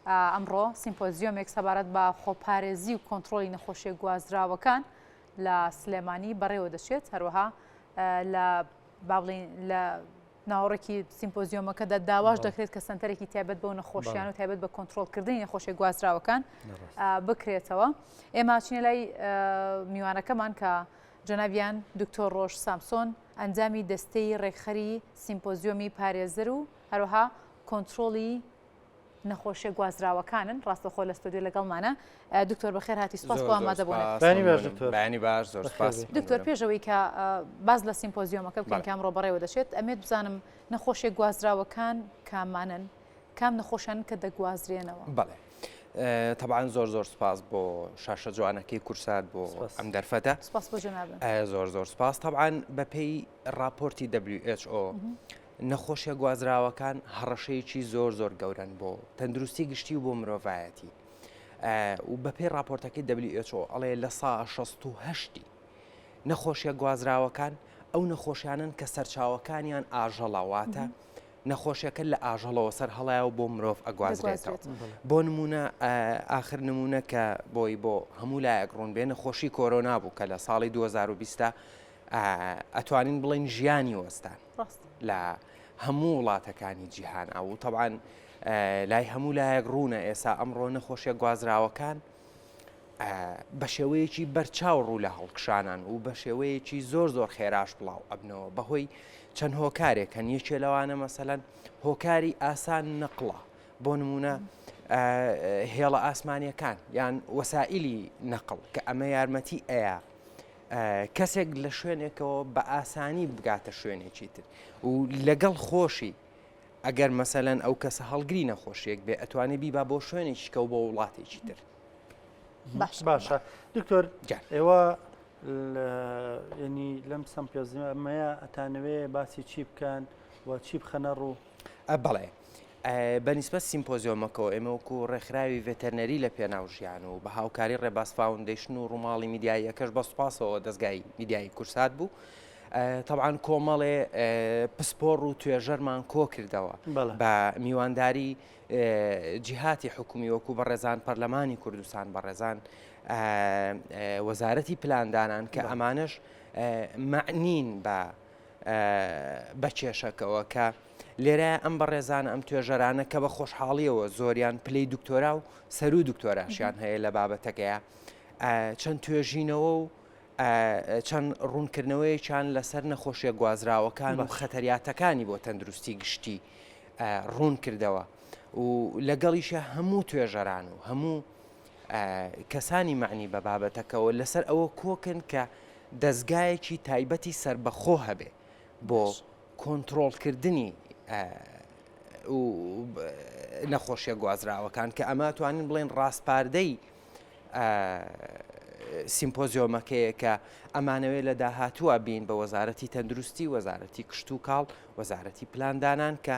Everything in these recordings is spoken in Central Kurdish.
ئەمڕۆ سیمپۆزیۆمێک سەبارەت بە خۆپارێزی و کۆنترۆڵی نەخۆشیە گوازراوەکان لە سلێمانی بەڕێوە دەچێت هەروەها لە با بڵێین لە ناوەڕۆکی سیمپۆزیۆمەکەدا داواش دەکرێت کە سەنتەرێکی تایبەت بەو نەخۆشیان و تایبەت بە کۆنترۆڵکردنی نەخۆشی گوازراوەکان بکرێتەوە. ئێمە چینە لای میوانەکەمان کە جەنابیان دکتۆر ڕۆژ سامسۆن ئەندامی دەستەی ڕێکخەری سیمپۆزیۆمی پارێزەر و هەروەها کۆنترۆڵی نەخۆشیە گوازراوەکانن ڕاستەخۆ لە ستۆدیۆ لەگەڵمانە دکتۆر بەخێر هاتی سپاس بۆ ئامادەبوونت. بەیانی باش دکتۆر. بەیانی باش زۆر سپاس. دکتۆر پێش ئەوەی کە باس لە سیمپۆزیۆمەکە بکەین کە ئەمڕۆ بەڕێوە دەچێت ئەمێت بزانم نەخۆشیە گوازراوەکان کامانەن کام نەخۆشیانن کە دەگوازرێنەوە؟ بەڵێ تەبعەن زۆر زۆر سپاس بۆ شاشە جوانەکەی کورسات بۆ ئەم دەرفەتە. سپاس بۆ جەنابت. زۆر زۆر سپاس تەبعەن بەپێی ڕاپۆرتی WHO نەخۆشیە گوازراوەکان هەڕەشەیەکی زۆر زۆر گەورەن بۆ تەندروستی گشتی و بۆ مرۆڤایەتی و بەپێی راپۆرتەکەی WHO ئەڵێ لە سا 68 نەخۆشیە گوازراوەکان ئەو نەخۆشیانن کە سەرچاوەکانیان ئاژەڵە واتە نەخۆشیەکە لە ئاژەڵەوە سەر هەڵایەوە بۆ مرۆڤ ئەگوازرێتەوە بۆ نمونە ئاخر نمونە کە بۆی بۆ هەموو لایەک ڕوون بێ نەخۆشی کۆرۆنا بوو کە لە ساڵی 2020 ئەتوانین بڵین ژیانی وەستان لە هەموو وڵاتەکانی جیهان ئەو تەبعەن لای هەموو لایەک ڕوونە ئێسا ئەمڕۆ نەخۆشیە گوازراوەکان بە شێوەیەکی بەرچاو ڕوو لە هەڵکشانان و بە شێوەیەکی زۆر زۆر خێراش بڵاو ئەبنەوە بەهۆی چەند هۆکارێک هەن یەکێ لەوانە مەسەلەن هۆکاری ئاسان نەقڵە بۆ نمونە هێڵە ئاسمانیەکان یان وەسائلی نەقڵ کە ئەمە یارمەتی ئەیە کەسێک لە شوێنێکەوە بە ئاسانی بگاتە شوێنێکی تر و لەگەڵ خۆشی ئەگەر مەسەلەن ئەو کەسە هەڵگری نەخۆشیێک بێ ئەتوانێ بیبا بۆ شوێنێکی کە و بۆ وڵاتێکی تر. باشە دکتۆر ئێوە ینی لەم سەمپێزمەیە ئەتانەوێ باسی چی بکەن و چی بخەنە ڕوو؟ بەڵێ بە نیسبەت سیمپۆزیۆمەکەوە ئێمە وەکو ڕێکخراوی ڤێتەرنەری لە پێناو ژیان و بە هاوکاری ڕێباز فاوندەیشن و ڕووماڵی میدیاییەکەش بە سوپاسەوە دەزگای میدیایی کورسات بوو تەبعەن کۆمەڵێ پسپۆڕ و توێژەرمان کۆ کردەوە بە میوانداری جیهاتی حکومی وەکو بەڕێزان پەرلەمانی کوردستان بەڕێزان وەزارەتی پلاندانان کە ئەمانەش مەعنین بە بە کێشەکەوە کە لێرە ئەم بەڕێزانە ئەم توێژەرانە کە بە خۆشحاڵیەوە زۆریان پلەی دکتۆرا و سەرو دکتۆراشیان هەیە لە بابەتەکەیە چەند توێژینەوە و چەند ڕوونکردنەوەیەکیان لەسەر نەخۆشیە گوازراوەکان و خەتەریاتەکانی بۆ تەندروستی گشتی ڕوون کردەوە و لەگەڵیشە هەموو توێژەران و هەموو کەسانی مەعنی بە بابەتەکەوە لەسەر ئەوە کۆکن کە دەزگایەکی تایبەتی سربەخۆ هەبێ بۆ کۆنترۆڵکردنی و نەخۆشیە گوازراوەکان کە ئەمە توانین بڵێن ڕاسپاردەی سیمپۆزیۆمەکەیە کە ئەمانەوێ لە داهاتووە بین بە وەزارەتی تەندروستی وەزارەتی کشتوکاڵ وەزارەتی پلاندانان کە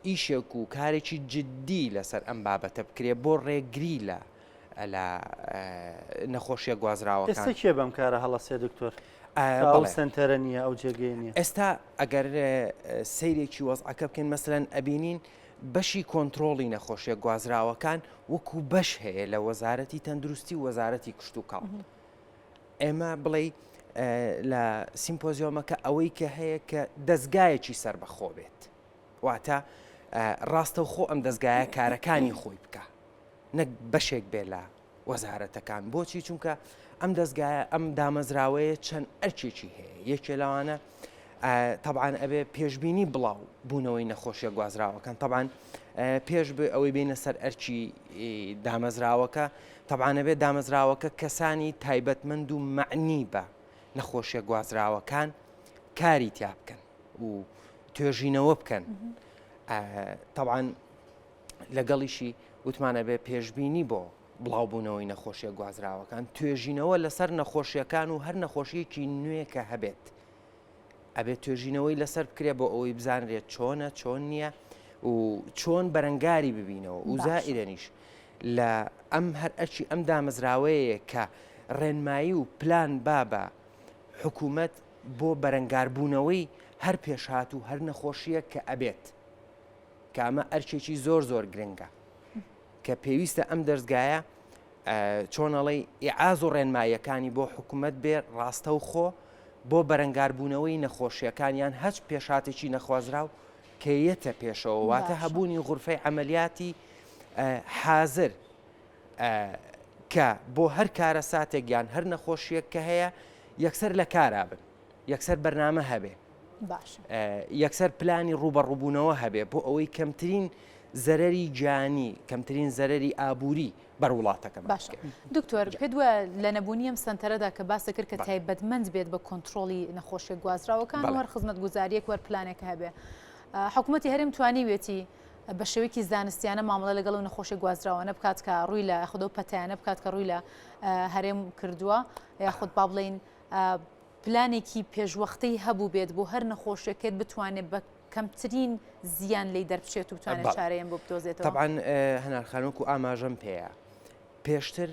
ئیشێک و کارێکی جددی لەسەر ئەم بابەتە بکرێ بۆ ڕێگری لە لە نەخۆشیە گوازراوەکان. ئێستا کێ بەم کارە هەڵەسێ دکتۆر؟ ئەو سەنتەرە نییە ئەو جێگەیە نییە. ئێستا ئەگەر سەیرێکی وەزعەکە بکەین مەسەلەن ئەبینین بەشی کۆنترۆڵی نەخۆشیە گوازراوەکان وەکو بەش هەیە لە وەزارەتی تەندروستی و وەزارەتی کشتوکاڵ. ئێمە بڵێ لە سیمپۆزیۆمەکە ئەوەی کە هەیە کە دەستگایەکی سەربەخۆ بێت واتە ڕاستەوخۆ ئەم دەستگایە کارەکانی خۆی بکە نەک بەشێک بێ لە وەزارەتەکان بۆچی چونکە ئەم دەستگایە ئەم دامەزراوەیە چەند ئەرکێکی هەیە یەکێ لەوانە تەبعەن ئەبێ پێشبینی بڵاو بوونەوەی نەخۆشیە گوازراوەکان تەبعەن پێش ئەوەی بینە سەر ئەرکی دامەزراوەکە تەبعەن ئەبێ دامەزراوەکە کەسانی تایبەتمەند و مەعنی بە نەخۆشیە گوازراوەکان کاری تیا بکەن و توێژینەوە بکەن تەبعەن لەگەڵیشی وتمان ئەبێ پێشبینی بۆ بڵاوبوونەوەی نەخۆشیە گوازراوەکان، توێژینەوە لەسەر نەخۆشیەکان و هەر نەخۆشیەکی نوێ کە هەبێت ئەبێت توێژینەوەی لەسەر بکرێت بۆ ئەوەی بزانرێت چۆنە چۆن نییە و چۆن بەرەنگاری ببینەوە و زائیدەنیش لە ئەم هەر ئەرکی ئەم دامەزراوەیە کە ڕێنمایی و پلان با بە حکوومەت بۆ بەرەنگاربوونەوەی هەر پێشهات و هەر نەخۆشییەک کە ئەبێت کە ئەمە ئەرکێکی زۆر زۆر گرنگە. کە پێویستە ئەم دەرزگایە چۆن ئەڵێی ئیعاز و ڕێنماییەکانی بۆ حکومەت بێ ڕاستەوخۆ بۆ بەرەنگاربوونەوەی نەخۆشیەکان یان هەچ پێشهاتێکی نەخوازراو کە یەتە پێشەوە واتە هەبوونی غورفەی عەمەلیاتی حازر کە بۆ هەر کارەساتێک یان هەر نەخۆشیەک کە هەیە یەکسەر لە کارا بن یەکسەر بەرنامە هەبێ یەکسەر پلانی ڕووبەڕووبوونەوە هەبێ بۆ ئەوەی کەمترین زەرەری گیانی کەمترین زەرەری ئابووری بەر وڵاتەکەمان باشە دکتۆر پێت وایە لە نەبوونی ئەم سەنتەرەدا کە باست کرد کە تایبەتمەند بێت بە کۆنترۆڵی نەخۆشیە گوازراوەکان و هەر خزمەتگوزارییەک وەر پلانێک هەبێ حکوومەتی هەرێم توانیوێتی بە شێوەیەکی زانستیانە مامەڵە لەگەڵ ئەو نەخۆشیە گوازراوانە بکات کە ڕووی لە یاخود ئەو پەتایانە بکات کە ڕووی لە هەرێم کردووە یاخود با بڵێین پلانێکی پێشوەختەی هەبووبێت بۆ هەر نەخۆشیەکێت بتوانێت بە کەمترین زیان لێی دەربچێت و بتوانێت چارەیان بۆ بدۆزێتەوە؟ تەبعەن هەنار خان وەکو ئاماژەم پێیە پێشتر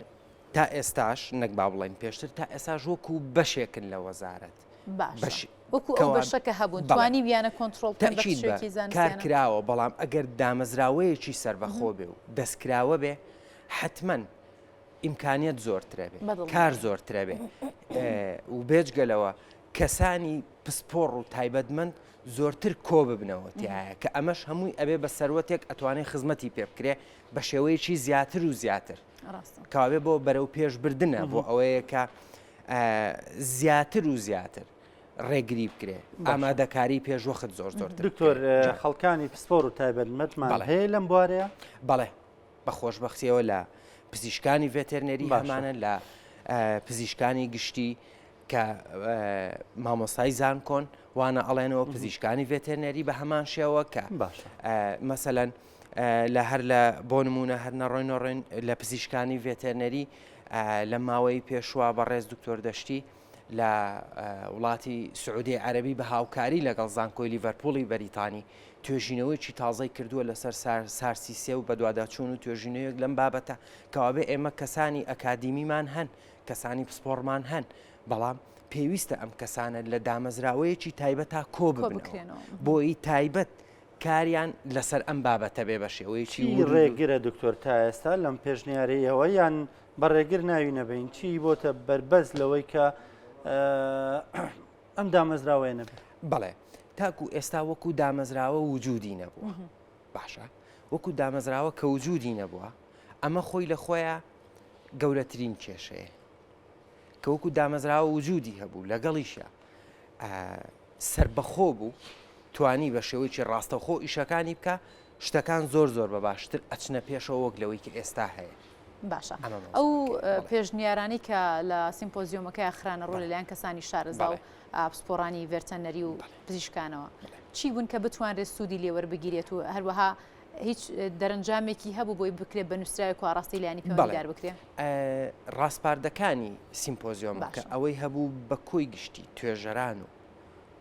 تا ئێستاش نەک با بڵێین پێشتر تا ئێستاش وەکو بەشێکن لە وەزارەت باشە وەکو ئەو بەشە کە هەبوون توانیویانە کۆنترۆڵ بکەن بە تەئکید بە شێوەیەکی کار زانستیانە؟ کراوە بەڵام ئەگەر دامەزراوەیەکی سەربەخۆ بێ و دەستکراوە بێ حەتمەن ئیمکانیەت زۆرترە بێ کار زۆرترە بێ و بێجگە لەوە کەسانی پسپۆڕ و تایبەتمەند زۆرتر کۆ ببنەوە تایە کە ئەمەش هەمووی ئەبێ بە سەروەتێک ئەتوانێت خزمەتی پێ بکرێ بە شێوەیەکی زیاتر و زیاتر کاوێ بۆ بەرەو پێشبردنە بۆ ئەوەیە کە زیاتر و زیاتر ڕێگری بکرێ ئامادەکاری پێشوەخت زۆر زۆر دکتۆر خەڵکانی پسپۆر و تایبەتمەندمان هەیە لەم بوارەیە بەڵێ بە خۆشبەختیەوە لە پزیشکانی ڤێتێرنێری هەمانە لە پزیشکانی گشتی کە مامۆستای زانکۆن وانە ئەڵێنەوە پزیشکانی ڤێتێرنێری بە هەمان شێوە کە مەسەلەن لە هەر لە بۆ نمونە هەر نەڕۆین نەڕۆین لە پزیشکانی ڤێتێرنێری لە ماوەی پێشوە بەڕێز دکتۆر دەشتی لە وڵاتی سعودیەی عەرەبی بە هاوکاری لەگەڵ زانکۆی لیڤەرپوڵی بەریتانی توێژینەوەیەکی تازەی کردووە لەسەر سارسی سێ و بەدواداچوون و توێژینەوەیەک لەم بابەتە کەوابێ ئێمە کەسانی ئەکادیمیمان هەن کەسانی پسپۆڕمان هەن بەڵام پێویستە ئەم کەسانە لە دامەزراوەیەکی تایبەتا کۆ ببنەوە بۆی تایبەت کاریان لەسەر ئەم بابەتە بێ بە شێوەیەکی چی ڕێگرە دکتۆر تا ئێستا لەم پێشنیارەیەوە یان بە ڕێگر ناوی نەبەین چی بۆتە بەربەست لەوەی کە ئەم دامەزراوەیە نەبێت؟ بەڵێ تاکو ئێستا وەکو دامەزراوە وجودی نەبووە باشە وەکو دامەزراوە کە وجودی نەبووە ئەمە خۆی لە خۆیان گەورەترین کێشەیە کە وەکو دامەزراوە وجودی هەبوو لەگەڵیشە سەربەخۆ بوو توانی بە شێوەیەکی ڕاستەوخۆ ئیشەکانی بکا شتەکان زۆر زۆر بە باشتر ئەچنە پێشەوە وەک لەوەی کە ئێستا هەیە. باشە ئەمە ئەو مەوزوعەکەیە. بەڵێ. پێشنیارانەی کە لە سیمپۆزیۆمەکەیا خرانە ڕوو بەڵێ. لەلایەن کەسانی شارەزا و بەڵێ. پسپۆڕانی ڤێرتەنەری و بەڵێ. پزیشکانەوە بەڵێ. چی بوون کە بتوانرێت سوودی لێ وەربگیرێت و هەروەها هیچ دەرەنجامێکی هەبوو بۆی بکرێت بە نووسراوێک و ئاڕاستەی لایەنی بەڵێ. پەیوەندیدار بکرێ؟ ڕاسپاردەکانی سیمپۆزیۆمەکە باشە. ئەوەی هەبوو بە کۆی گشتی توێژەران و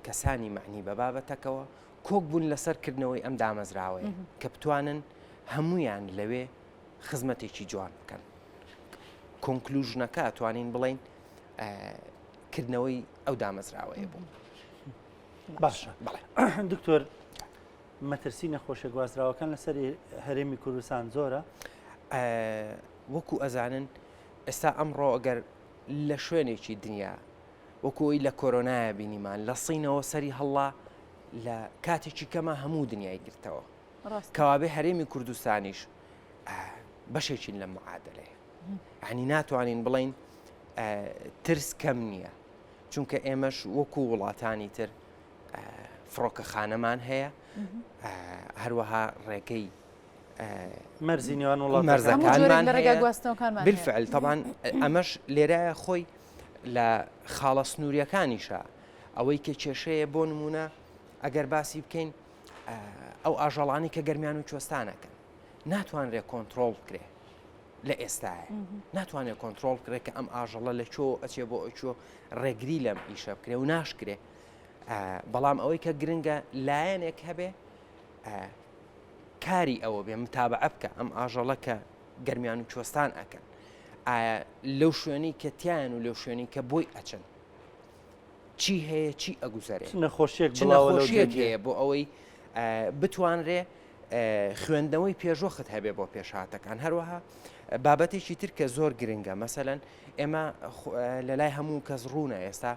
کەسانی مەعنی بە بابەتەکەوە کۆک بوون لەسەر کردنەوەی ئەم دامەزراوەیە کە بتوانن هەمویان لەوێ خزمەتێکی جوان بکەن conclusion ەکە توانین بڵین کردنەوەی ئەو دامەزراوەیە بوو باشە دکتۆر مەترسی نەخۆشە گوازراوەکان لەسەر هەرێمی کوردستان زۆرە وەکو ئەزانن ئێستا ئەمڕۆ ئەگەر لە شوێنێکی دنیا وەکو ئەوەی لە کۆرۆنایە بینیمان لە سینەوە سەری هەڵا لە کاتێکی کەمە هەموو دنیای گرتەوە کەوابێ هەرێمی کوردستانیش بەشێکین لە معادلەیە ینی ناتوانین بڵین ترس کەم نییە چونکە ئێمەش وەکو وڵاتانی تر فڕۆکەخانەمان هەیە هەروەها ڕێگەی مەرزی نێوان وڵاتەکانمان بالفعل طبعا ئەمەش لێرە خۆی لە خاڵە سنووریەکانیشە ئەوەی کە کێشەیە بۆ نمونە ئەگەر باسی بکەین ئەو ئاژەڵانی کە گەرمیان و کوێستانەکەن ناتوانرێت کۆنتترۆل بکرێ لە ئێستاە ناتوانێت کۆنتترۆل بکرێت کە ئەم ئاژەڵە لە چۆ ئەچێ بۆ ئەچۆ ڕێگری لەم ئیشە بکرێ و ناشکرێ بەڵام ئەوەی کە گرنگە لایەنێک هەبێ کاری ئەوە بێ متابعە بکە ئەم ئاژەڵە کە گەرمیان و کوێستان ئەکەن ئایا لەو شوێنەی کە تیان و لەو شوێنەی کە بۆی ئەچن چی هەیە چی ئەگوزەرێ نەخۆشیێک چ نەخۆشیێک هەیە بۆ ئەوەی بتوانرێ. خوێندنەوەی پێشوەخت هەبێ بۆ پێشهاتەکان هەروەها بابەتێکی تر کە زۆر گرنگە مەسەلەن ئێمە لە لای هەموو کەس ڕوونە ئێستا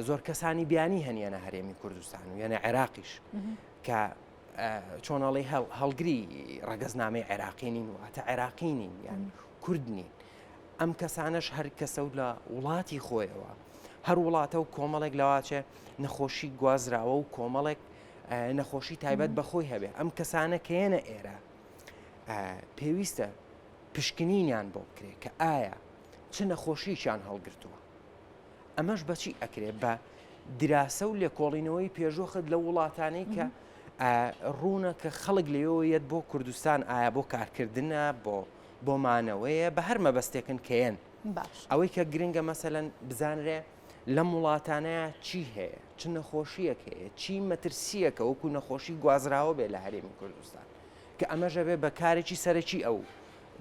زۆر کەسانی بیانی هەنیەنە هەرێمی کوردستان و یانە عێراقیش کە چۆنەڵی هەڵگری ڕەگەزنامەی عێراقی نین واتە عێراقی نین یان کورد نین ئەم کەسانەش هەر کەسە و لە وڵاتی خۆیەوە هەر وڵاتە و کۆمەڵێک لەواچێ نەخۆشی گوازراوە و کۆمەڵێک نەخۆشی تایبەت بەخۆی هەبێ ئەم کەسانە کەیەنە ئێرە پێویستە پشکنینیان بۆ بکرێت کە ئایا چ نەخۆشییان هەڵگرتووە ئەمەش بەچی ئەکرێ بە دراسە و لێکۆڵینەوەی پێشوەخت لە وڵاتانەی کە ڕوونە کە خەڵک لەوێوە یەت بۆ کوردستان ئایا بۆ کارکردنە بۆ بۆ مانەوەیە بە هەر مەبەستێکن کەیەن ئەوەی کە گرنگە مەسەلەن بزانرێ لەم وڵاتانەیە چی هەیە چ نەخۆشیەک هەیە چی مەترسیەکە وەکو نەخۆشی گوازراوە بێ لە هەرێمی کوردستان کە ئەمەشە بێ بە کارێکی سەرەکی ئەو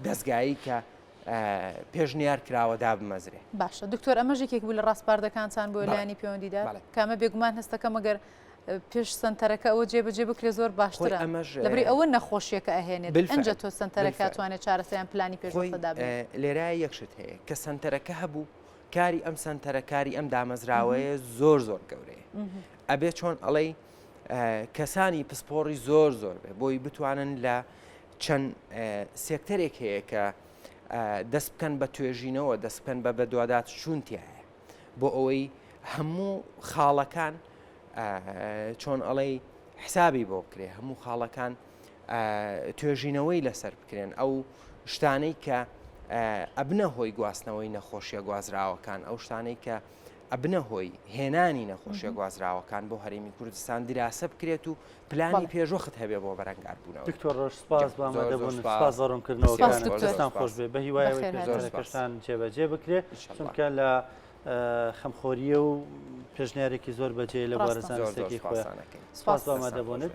دەستگایی کە پێشنیار کراوە دابمەزرێ. باشە دکتۆر ئەمەش یەکێک بوو لە ڕاسپاردەکانتان بۆ لایەنی پەیوەندیدار کە ئەمە بێگومان هەستەکەم ئەگەر پێش سەنتەرەکە ئەوە جێبەجێ بکرێ زۆر باشترە ئەمەش لەبری ئەوە نەخۆشیەکە ئەهێنێت ئەنجا تۆ سەنتەرەکە توانێت چارەسەریان پلانی پێشوەختە دابنێت. لێرە یەک شت هەیە کە سەنتەرەکە هەبوو کاری ئەم سەنتەرە کاری ئەم دامەزراوەیە زۆر زۆر گەورەیە ئەبێ چۆن ئەڵێی کەسانی پسپۆڕی زۆر زۆر بێ بۆی بتوانن لە چەند سێکتەرێک هەیە کە دەست بکەن بە توێژینەوە دەست بکەن بە بەدوادات چوون تایە بۆ ئەوەی هەموو خاڵەکان چۆن ئەڵێی حسابی بۆ بکرێ هەموو خاڵەکان توێژینەوەی لەسەر بکرێن ئەو شتانەی کە ئەبنە هۆی گواستنەوەی نەخۆشیە گوازراوەکان ئەو شتانەی کە ئەبنە هۆی هێنانی نەخۆشیە گوازراوەکان بۆ هەرێمی کوردستان دیراسە بکرێت و پلانی پێشوەخت هەبێ بۆ بەرەنگاربوونەوە. دکتۆر ڕۆژ سپاس بۆ ئامادەبوونت، سپاس بۆ ڕوونکردنەوەکانت، دەستان خۆش بێ، بە هیوای ئەوەی پێشنیارەکەشتان جێبەجێ بکرێ، چونکە لە خەمخۆرییە و پێشنیارێکی زۆر بەجێیە لە بوارە زانستییەکەی خۆیان. سپاس بۆ ئامادەبوونت.